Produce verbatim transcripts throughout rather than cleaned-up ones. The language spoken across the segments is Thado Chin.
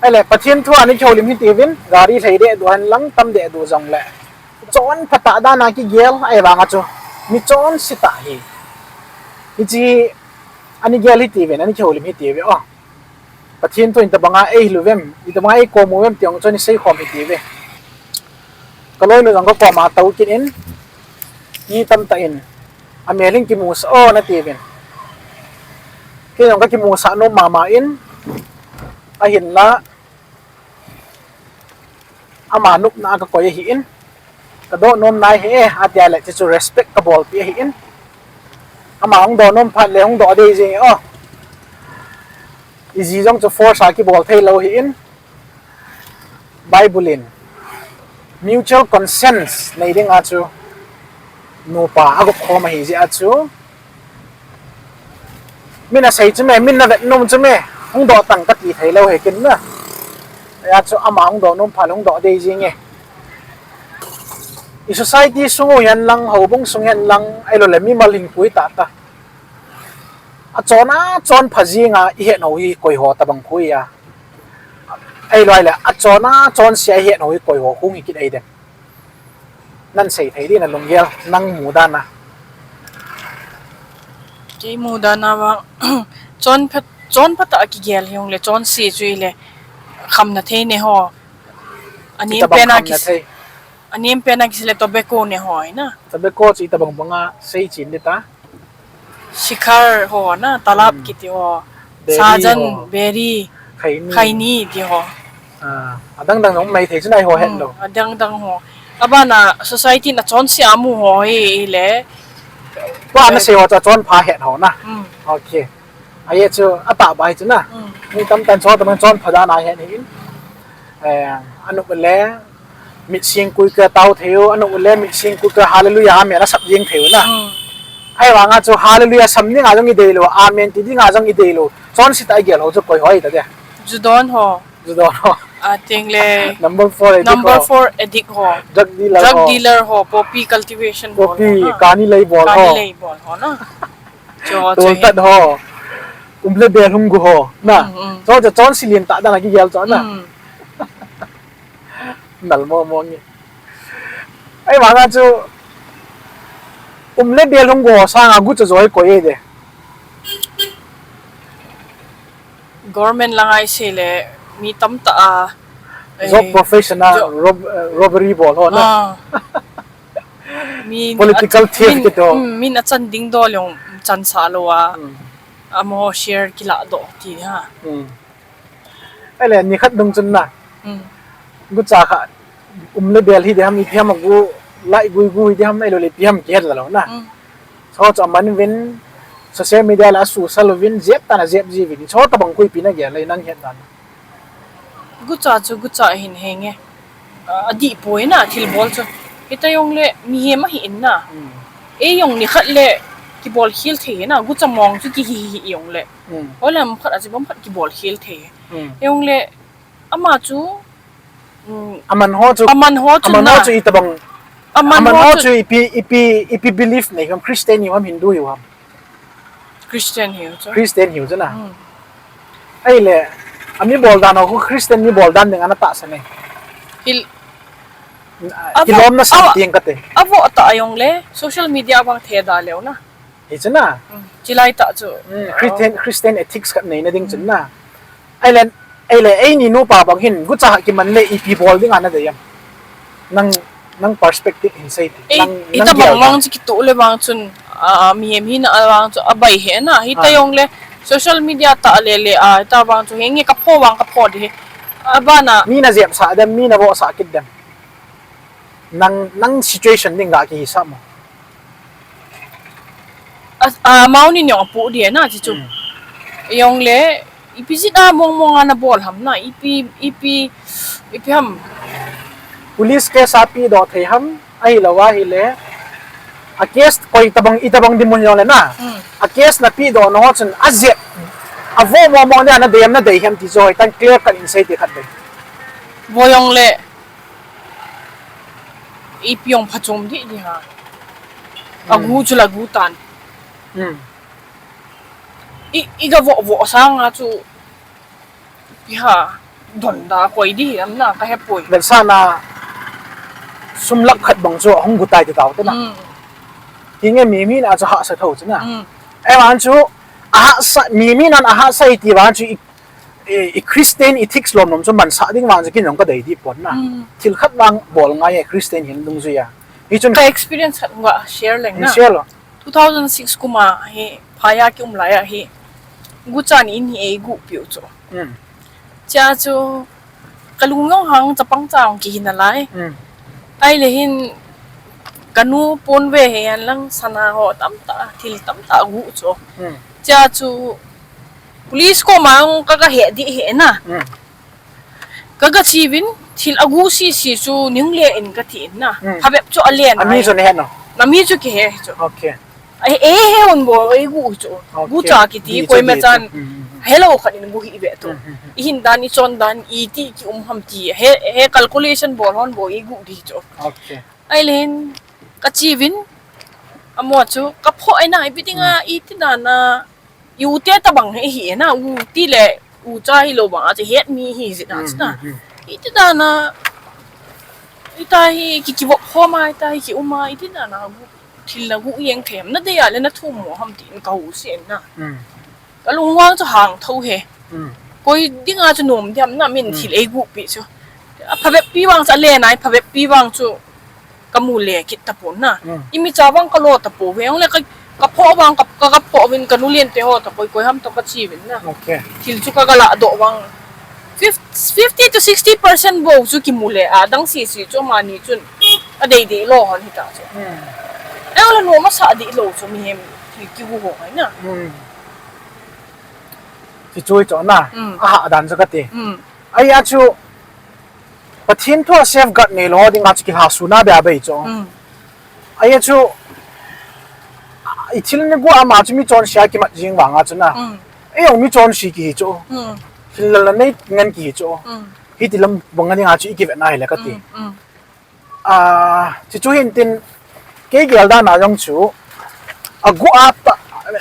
Ahile, Pathen thu a ana kihoulim hitiuvin, gari lhai deh du hen lang, tam deh du jongle, chonpha tah dan a kigel, ahivang a chu mi chonse tah hi, hiche hi ana gel hitiuvin, ana kihoulim hitiuve o. Pathen thu in itobang a eihil uvem, itobang a eikom uvem ti jong chu ana seikhom hitiuve. Kaloinu jong kakom a tou kit in, mi tamtah in, amel in kimusah o natiuvin. Kei jong kakimusah nom mama in, ahinla, ama nopna a kakoi ahin, kadoh nom nai hi e, atia le, hiche chu respect kabolpeh ahin. Ama hung doh nom phat le hung doh dei jeng e o. Iji jong chu force a kibol theilou ahin. Bible in mutual consent nei dinga chu nupa agop khom ahi jeh a chu, min asei chu me, min navet nom chu me, hung doh tan kati theilou hi ken na. Hijeh a chu ama hung doh nom phat le hung doh dei jeng e. I society sung u hen lang, houbung sung hen lang, ahiloule mimal hinkho tahtah, achon a chonpha jenga ihet hou hi koiho tobang khu a, ahiloule achon a chonse a ihet hou hi koiho khu hi kit ahi dem? Nan sei thei ding, nalunggel, nang mudan a. Kei mudan a vang, chonpha, chonpha tah a kigel hijongle chonse chu ile khamna thei ne ho. Anem pen a kis-, anem pen a kisei le tobacco ne ho hi na. Tobacco chu itobang banga seichen ding ta? Sikhar ho na, talab kiti ho. Sajan, beri, khaini ti ho. Adang dang jong um mai thei chu na, eiho hetlou. Adang dang ho. Abana society in achonse a mu ho hi, hile, tua nasei ho chu achonpha het ho na. Ok. Ajeh chu atahbeh chu na, mi tamtah in chonpha dan a het ahin. Anop le mit singkul kah tao thei u, anop le mit singkul kah Hallelujah amen asap jeng thei u na. Ahivanga chu Hallelujah sam dinga jong ideilou, amen ti dinga jong ideilou, chonse tah a igel ho chu koiho hita de? Ju don ho. Ju don ho. Atengle number four addict ho. Drug dealer ho, poppy cultivation ho, kani lei bol ho na. Toltat ho. Um le bel hung gu ho na. Chu chu chonse lentah dan a kigel chu na. Nal momo nge. Ahivanga chu um le bel hung gu ho sanga gucha jo hi koi e de? Government langa isei le mi tamtah a, job profession a, robbery bol ho na. Political thief kiti ho. Min achan ding dol jong chansah lou a, amaho share kilah doh ti ha. Ahile nikhat dung chun na, gucha kha um le bel hi ding ham, ipi ham agu, lai gui gu hi ding ham, ahiloule ipi ham kihet la lou na. Chu chu aman uvin, social media la asusal uvin, jep tan ajep jiuvin, chu tobang khu ipi nagel le nang hetna a? Gucha chu gucha ahin henge. Adihpoi na thilbol chu. Hita jongle mihem ahin na. Ei jong nikhat le kibol khel thei na, gucha mong chu kihi hi jongle. Hoilam khat a chu bang khat kibol khel thei. Jongle ama chu, aman ho chu, aman ho chu itobang, aman ho chu ipi, ipi, ipi belief nei ham, Christian hiu ham, Hindu hiu ham? Christian hiu chu na. Ahile ami bol dan ho khu Christian mi bol dan dinga natahsan e? Kilom nasam teng kate. Avoh tah a jongle social media vang theda leu na. Hichu na. Chilai tah chu Christian, Christian ethics khat neina ding chun na. Ahile, ahile eini nupa bang hin gucha kiman le ipi bol dinga nadei ham? Nang, nang perspective hin sei ti. Itobang vang chu kitoh le vang chun, mihem hina vang chu abai he na. Hita jongle social media tah le le a, hita vang chu henge kapho vang kapho di hi. Abana mi najepsah dem, mi navohsah kit dem? Nang, nang situation ding ga kihisah mo? Amau nin jong apoh di na, chuchu. Jongle ipi jeh a mong mong a nabol ham na, ipi, ipi, ipi ham? Police case a pehdoh thei ham, ahilou ahile a case koi tobang, itobang dinmun jongle na, a case napehdoh nao chun ajep, avoh mong mong dia nadei ham, nadei ham ti chu hoitah in clear cut in sei ti khat ve. Vo jongle ipi jong phachom deh di ha. Agu chu la gu tan. I, iga voh voh sanga chu ipi ha. Don da koi di hi am na ka he poi. Vel sa na sum lakh khat bang chu ahung gu tai ti tau te na. Mm. Hi nge mi mi na chu hahsa tho chu na. Mm. Ei vang chu ahahsa mi mi nan ahahsa i ti vang chu i, i, i Christian ethics lom lom chu man sa ding vang chu kin jong ka dei di pon na. Mm. Thil khat vang bol ngai e Christian hin dungzui a. Hi chun ka experience khat nga share leng na. Share lo. Two thousand six kum a hi phaya ki um lai a hi. Gucha ni in hi ei gu piu chu. Mm. Chia chu ka lung jong hang chapang cha hung kihin a lai. Mm. Ai le hin ka nu pon ve he an lang sana ho tam ta, thil tam ta gu chu. Mm. Chia chu police ko mang ka ka he di he na. Mm. Ka ka chi vin thil a gu si si chu ning le in ka ti in na. Mm. Phabep chu a le na. Ami chu ne he no. Na mi chu ki he chu. Okay. Ei, ei he un bo, ei gu chu. Okay. Gucha kiti, koi ma chan. Mm, mm, mm. Hello khat in gu hi ve tu. Mm, mm, mm. I hin dan, i chon dan, i ti ki um ham ti. He, he calculation bol hon bo, ei gu di chu. Okay. Ai len, ka chi vin, amo chu, ka pho ai na, i biting a, mm, i ti dan a, i u te ta bang he hi na, u ti le, u cha hi lo bang a, che het mi hi zi na, mm, chi na. Mm, mm. I ti dan a, i ta hi, ki ki vok kho ma, i ta hi, ki u ma, i ti dan a, gu. Thil na gu yeng them na dei a le na thum mo ham tin ka hu sen na. Mm. Ka lungwang chu hang tho he. Mm. Koi dinga chu nom diam na min, mm, thil ei gu pi chu. A phabep pi vang chu a le nai phabep pi vang chu ka mu le kit ta pon na. Mm. I mi cha vang ka lo ta po ve ong le ka, ka pho vang ka, ka, ka pho vin ka nu len te ho ta koi koi ham to ka chi vin na. Okay. Thil chu ka ga la do vang. Fif-, fifty to sixty percent bo chu ki mu le a dang si si chu mani chun. A dei dei lo hon hi ta chu. Hmm. Ei, la nuam a sa dei lo chu mihem ki, ki gu ho ai na. Hmm. Ti chu i chu na. Hmm. A ha dan chu ka ti. Hmm. Ai a chu Pathen thu a safeguard nei lo ding a chu ki ha su na bia bai chu. Hmm. Ai a chu i thil ni gu ama chu mi chon sia ki mat jing vang a chu na. Hmm. Ei ong mi chon si ki hi chu. Hmm. Thil la la nei ngan ki hi chu. Hmm. Hi ti lam bang a ding a chu i ki ve na hi le ka ti. Hmm. Hmm. A, chu chu hin tin, kei gel dan a jong chu, a gu a ta,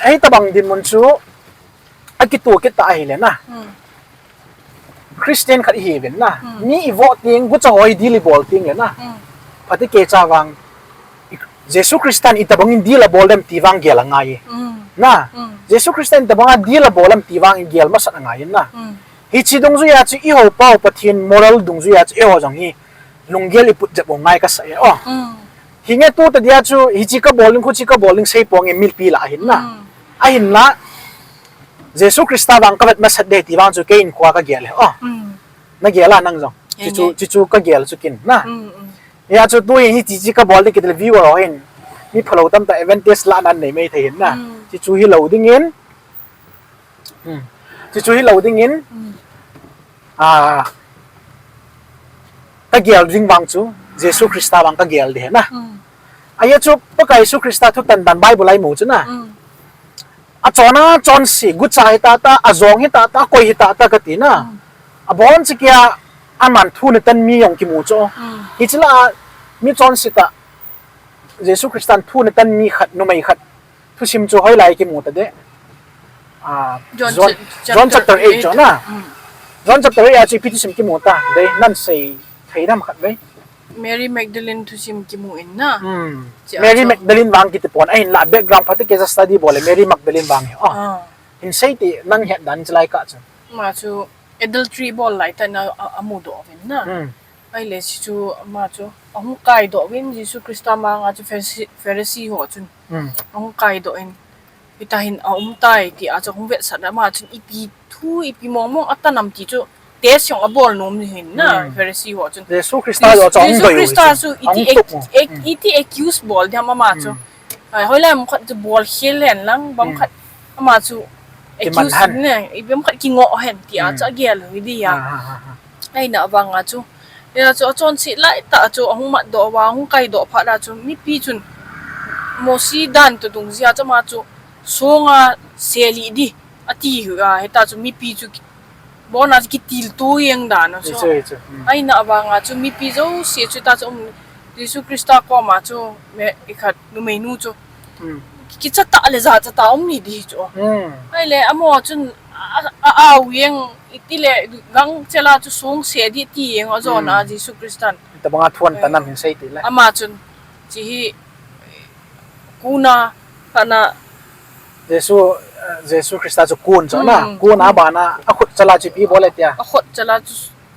ei ta bang din mun chu, a ki tu ki ta hi le na. Hmm. Christian khat hi vin na. Hmm. Mi i vo ting, gu cha hoi dil i bol ting le na. Hmm. Pati ke cha vang, i, Jesu Christan i ta bang in dil a bol dem ti vang gel a ngai. Hmm. Na. Hmm. Jesu Christan i ta bang a dil a bol dem ti vang in gel ma sat a ngai na. Hmm. Hi chi dungzui a chu i ho pau Pathen moral dungzui a chu i ho jong hi. Lunggel i put jep u ngai ka sa e, o. Mm. Hi nge tu ta dia chu, hi chi ka bol ding, khu chi ka bol ding sei pong e mipi la ahin na. Mm. Ahin la, Jesu Christa vang ka vet masat de ti vang chu kei in khua ka gel e, o. Mm. Na gel a nang jong. Chi chu, chi chu ka gel chu kin na. Mm, mm. Ya chu tu hin hi chi chi ka bol de ki tel viewer ho hin. Mi phalo tam ta advantage la nan nei mai thei hin na. Mm. Chi chu hi lo ding in. Hmm. Chu chu hi lo ding in, hmm, a, ka gel ding vang chu, Jesu Christa vang ka gel ding na. Hmm. Ahi chu, Pakai Jesu Christa thu tan dan Bible a i mu chu na. Hmm. A chon a chon si, gu cha hi ta ta, a jong hi ta ta, a koi hi ta ta ka ti na. Hmm. A bon chi kia, a man thu na tan mi jong ki mu chu. Hmm. Hi chi la, mi chon si ta, Jesu Christa thu na tan mi khat, numei khat. Thusim chu hoilai kimu ta de. Ah, John John, cha-, John chapter chapter eight eight chu na. Mm. John chapter eight a chu ipi thusim kimu ta. Dei, nan sei thei nam khat ve. Mary Magdalene thusim kimu in na. Mm. Chia Mary chu. Magdalene vang kiti pon. Ahin la background phat kei study bol le Mary Magdalene vang hi. Oh. Ah. Hin sei ti nang het dan chilai ka chu. Ma chu adultery bol lai ta na a, a mu doh vin na. Mm. Ahile chu ama chu ahung kaidoh vin Jesu Christa manga chu Pharisee, Pharisee ho chun, hmm, ahung kaidoh in, hita hin aum tai tia chu ahung vetsah in ama chun ipi thu, ipi mong mong atan am ti chu test jong abol nom ni hin na, hmm, Pharisee ho chun. Jesu Christa Jes-, jo chu ahung Jesu doi u Christa hi chu. Chu iti ahung ac-, tup u. Ac-, hmm, iti accuse bol diam ama chu. Hmm. Ai, hoilai mun khat chu bol khel hen lang, bang, hmm, khat ama chu kiman accuse han. Ne, i bang khat kingoh hen tia, hmm, chu agel u hi dia. Ha, ha, ha, ha. Ahinavanga chu. Hia chu achonset laitah chu ahung matdoh uva, ahung kaidoh phat a chu mipi chun Mosi dan toh dungjui a chu ama chu songa selih di ati uva, hita chu mipi chu ki-, bona chu kitilto jeng dan a chu. Hichu, hichu. Hmm. Ahinavanga chu mipi jouse chu hita chu um, Jesu Christa koma chu me-, ikhat numeinu chu. Hmm. Kicha tah le jachat a um ni di chu. Hmm. Ahile amaho chun, a, A, a, au jeng itile gangchela chu song se di ti jeng ajon a Jesu Christan. Tabanga thuan tanam hin sei ti le. Ama chun chi hi kuna kana Jesu, Jesu Christa chu kun chu na, kun a bana akhut chala chu ipi bol e tia. Akhut chala chu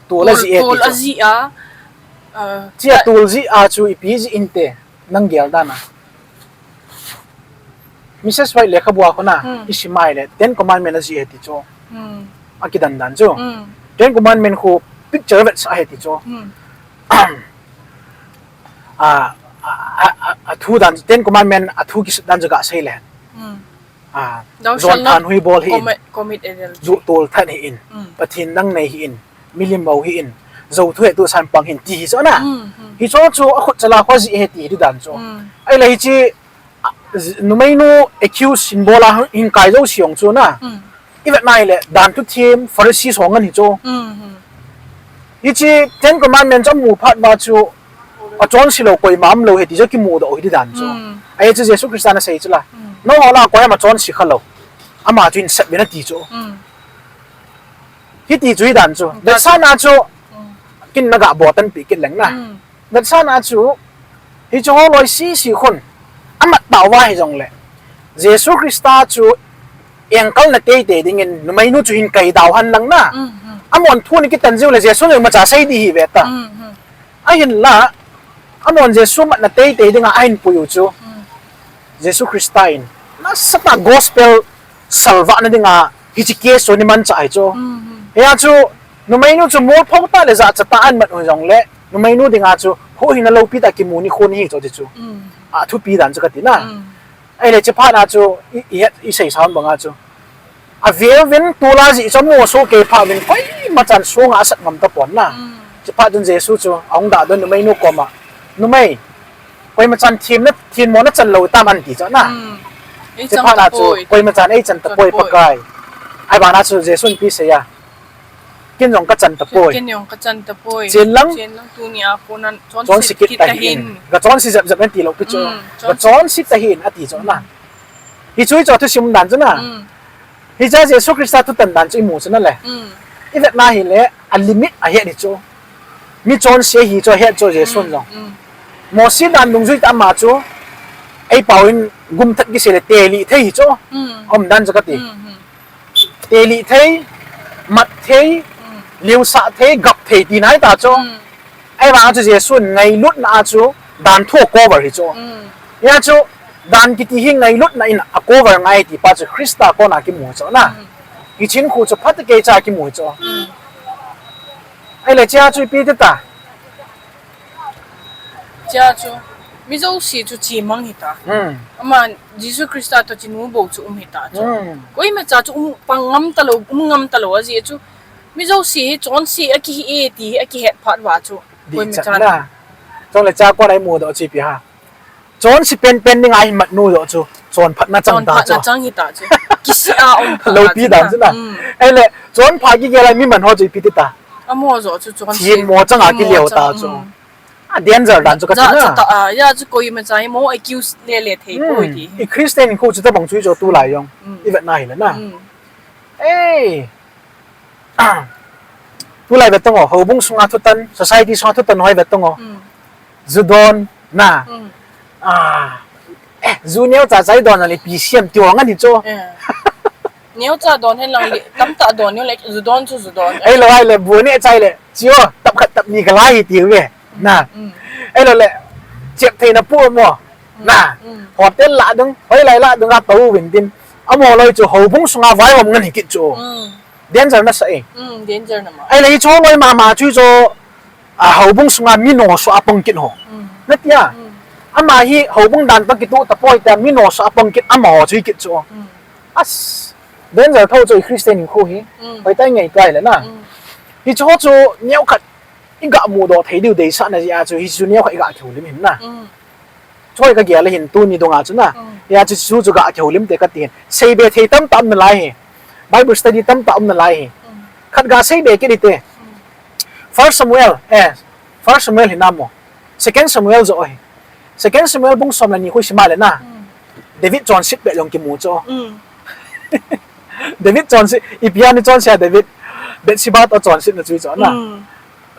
tol aji e ti chu. Tol aji a. Chia tol ji a chu ipi ji inte nang gel dan a. Mrs White lekhabu a khun a, isim a ile, Ten Commandment aji e ti chu. Akidan dan chu. Ten Commandment khu picture vetsah e ti chu. A, a, a, a, athu dan, Ten Commandment athu kisut dan chu gasei le. A, jon thanhui bol hih in. Commit, commit adultery. Ju tol that hih in. Pathen dang nei hih in. Milim bou hih in. Jou thu hettohsah in pang hih in ti hi chu na. Hichu chu akhut chala khu aji e ti hi dan chu. Ahile hiche, a, numeinu accuse hin bol a hin kai jou song chu na. Ivet na ile, dan thu them, Pharisee song ngen hi chu. Hiche Ten Commandment chu amu phat uva chu, achonse lou koima umlou ahi ti chu kimudoh u hi ti dan chu. Ahi chu Jesu Christan asei chu la. Nangho lah a koi ama chonse khalou. Ama chu hin sep uvin ati chu. Hiti chu hi dan chu. Vetsahna chu, kin naga bol tanpeh kit leng na. Vetsahna chu, hiche holoi sese khun, amat tauva hijongle, Jesu Christa chu engkalna teitei dingin numeinu chu hin kai dau hen lang na. Amahon thu ana kitan jiu le Jesun imacha sei di hi ve ta. Ahinla, amahon Jesu matna teitei dinga ahin pui u chu Jesu Christa in nasatah gospel salvahna dinga hiche case chu ana manchah ahi chu. Hia chu numeinu chu molphou tah le jachatah a ahin mat u hijongle, numeinu dinga chu huhhingna loupitah kimu nikho ahi chu ti chu. Athupi dan chu kati na. Ahile hiche phat a chu i, i het, iseisa banga chu, avel uvin tol ajih chu amu sohkei phat uvin koimachan songa asat ngam tapon na. Hiche phat chun Jesu chu ahung dahdoh in numeinu koma, numei, koimachan themna, themmo nachan lou tam ati chu na. Hiche phat a chu koimachan eichan tapoi Pakai. Ahivanga chu Jesun ipi asei a, ken jong kachan tapoi. Chenlang, chonse kit tahih in. Gachonse jep jep in ati lou pi chu. Gachonse tahih in ati chu na. Hichu hichu thusim dan chu na. Hiche Jesu Christa thutan dan chu imu chu na le. Ivet na hile, a limit ahet hi chu. Mi chonse ahi chu ahet chu Jesun jong. Mosi dan dungjuitah ama chu, eipao in gumthat kisei le telih thei hi chu. Aum dan chu kati. Telih thei, mat thei, liusah thei, gap thei tina ahita chu. Ahivanga chu Jesun ngailutna a chu dan thu acover hi chu. Hia chu dan kiti hi ngailutna in acover ngai ti pa chu Christa kona kimu chu na. Hiche hinkho chu phatah a keicha kimu chu. Ahile hichea chu ipi ti ta. Hichea chu mi jouse chu chemang hita. Ama Jesu Christa toh chenu bou chu um hita chu. Koimacha chu um pang ngam talou, um ngam talou ajeh chu. Mi jouse hi chonse akihi e ti hi akihet phat uva chu. Koimachan. Chule hichea kona imudoh chu ipi ham. Chonse penpen dinga ahin mat nu joh chu chonphatna chang ta chu. Kisih a um phat loupi dan chu na. Ahile chonpha kigel a mi man ho chu ipi ti ta. Themmo changa kileo ta chu. A danger dan chu kati na. Hia chu koimacha hi mo accuse lele thei poi ti. I Christian kho chu tobang chu hichu tulai jong ivet na hile na. Tulai vet tang o, houbung sunga thutan, society sunga thutan hoi vet tang o. Ju don na. Ju neocha cha idon le ipi sem ti ho ngen hi chu. Neocha don hen lang le, tamtah don neo le, ju don chu ju don. Ahilou, ahile bu neh chai le, chi o, tap khat tap ni kalai hi ti uve. Na. Ahilou le, chep theina pu mo. Na. Hotel lah dung, hoilai lah dung a tou uvin tin. Amaho loi chu houbung sunga vaihom ngen hi kit chu. Danger nasah e. Ahile hiche holoi mama chu chu, a, houbung sunga mi nosoh a pang kit ho. Nati a. Ama hi houbung dan toh kitoh tapoi tia mi nosoh a pang kit amaho chu hi kit chu. Danger thou chu i Christian hinkho hi. Hoitah i ngaikai le na. Hiche ho chu neokhat iga mudoh thei diu deisahna jeh a chu hichu neokhat iga kihoulim hin na. Choi kagel ahin tuni dunga chu na. Hia chu chu chu ga kihoulim te kati hin. Seibe thei tamtah um nalai hi. Bible study tamtah um nalai hi. Khat ga seibe kit hite. First Samuel, eh, First Samuel hinam mo. Second Samuel joh hi. Second Samuel bung som le ni khu isima le na. David chonset beh jong kimu chu. David chonset, ipi a ni chonset a David, Bathsheba toh chonsetna chu hichu na.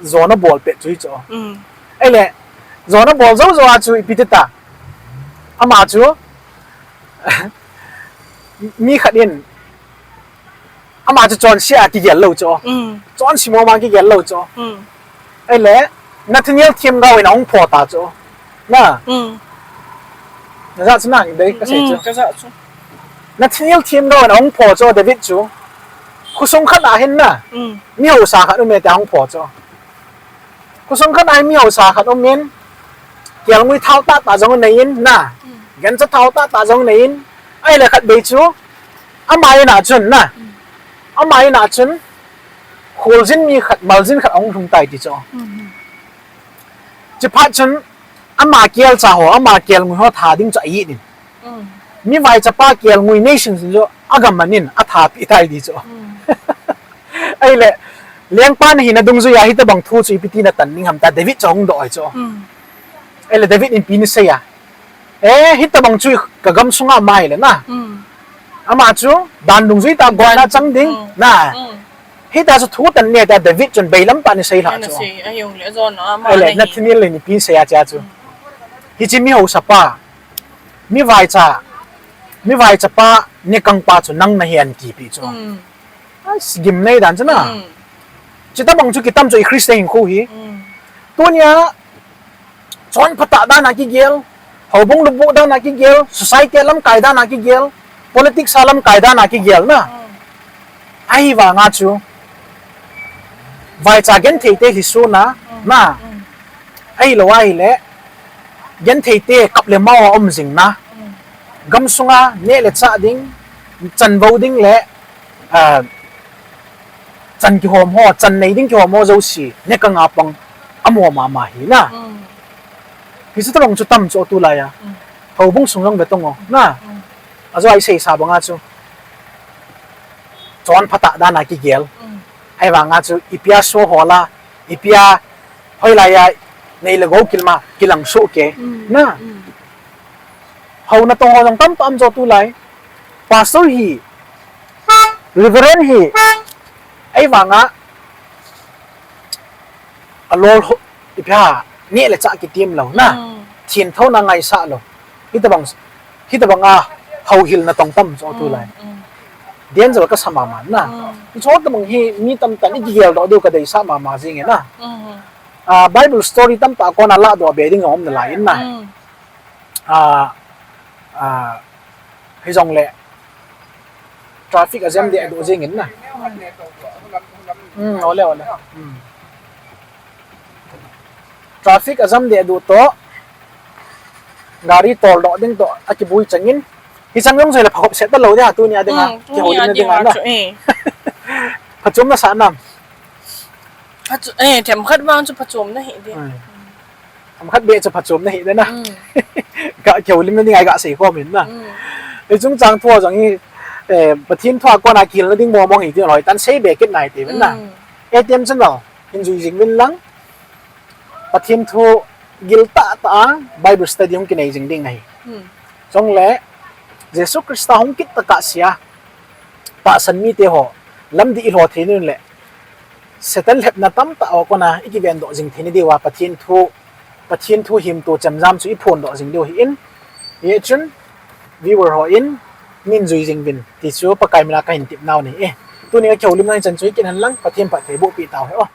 Jona bol pet chu hichu. Ahile, jona bol jou jou a chu ipi ti ta. Ama chu, mi khat in, ama chu chonse a kigel lou chu. Chonse mong mong kigel lou chu. Ahile, Nathaniel themgao in ahung pho ta chu. Na. Naja chu na, dei kasei chu. Nathaniel themgao in ahung pho chu David chu. Khosung khat a hin na. Mi haosa khat um e tia ahung pho chu. Khosung khat a hin mi haosa khat um in. Kelngoi thao tahtah jong nei in na. Gancha thao tahtah jong nei in. Ahile khatvei chu. Ama in a chun na. Ama in a chun. Kholjin mi khat, maljin khat ahung lhung tai ti chu. Chuphat chun, ama kelcha ho, ama kelngoi ho tha ding chu a-it in. Mi vaichapa kelngoi nei sing sing chu agaman in, atha peh tai ti chu. Ahile, lengpa nahina dungjui a hitobang thu chu ipi ti natan ding ham tia David chu ahung doh ahi chu. Ahile David in ipi anasei a. E, hitobang chu kagamsunga um ahile na. Ama chu, dan dungjui tah a gonna chang ding, na. Hitia chu thu tan ne tia David chun beilam tah in asei lhah chu. Ahile, Nathaniel in ipi anasei a tia chu. Hiche mi haosapa, mi vaicha, mi vaichapa, nekangpa chu nang nahi anti peh chu. Gimnei dan chu na. Chutobang chu kitam chu i Christian hinkho hi. Tunia, chonphatah dan a kigel, houbung lubuh dan a kigel, society lamkai dan a kigel, politics a lamkai dan a kigel na. Ahivanga chu, vaicha gentheite lhisona, na. Ahilou ahile, gentheite kap le mao a um jing na. Gamsunga neh le chah ding, chanvou ding le, chan kihom ho, chan nei ding kihom ho jouse, nekang a pang, amo mama hi na. Hiche tobang chu tam chu tulai a. Houbung sung jong ve tong o, na. Ajo a iseisa banga chu. Chonphatah dan a kigel. Ahivanga chu, ipi a so hol a, ipi a hoilai a, nei le gou kilma, kilang soh kei, na. Hou natong ho jong tamtah um chu tulai. Pastor hi, Reverend hi, ahivanga, alol ho, ipi ham, neh le chah kitem lou, na. Thientho na ngaisah lou. Hitobang, hitobanga houhil natong tam chu tulai. Danger kasa mama na. Hiche tobang hi mi tamtah in ikigeldoh diu kadeisah mama jing e na. Bible story tamtah a kona lahdoh be ding jong um nalai in na. Hijongle, traffic a jam deh duh jeng in na. Ole, ole. Traffic a jam deh duh toh, gari toldoh ding toh akiboi chang in. Hichang jong joi le phakhop set talou ding a, tunia dinga kihoulimna dinga na. Phachom nasah nam? Themkhat vang chu phachom nahi ding. Themkhat beh chu phachom nahi ding na. Kihoulimna dinga iga seikhom in na. Hiche chungchang thu jong hi, Pathen thu a kona kihilna ding mong mong hi tin hoitah in seibe kit nai tiuvin na. Atm channel hin jui jing uvin lang, Pathen thu giltah tah a Bible study hung kinei jing ding ahi. Chule, Jesu Christa hung kit tah a kahsea, tahsan mite ho, lamdih ilho thei nau le, Satan lhepna tamtah ho kona ikivendoh jing thei na diuva, Pathen thu, Pathen thu himto chemjam chu iphondoh jing diu ahin, hichun, viewer ho in, min jui jing uvin, ti chu Pakai mina kahin tep nau ahi. Tuni a kihoulimna hichan chu ikit hen lang, Pathen phatthei bohpeh tau hen o.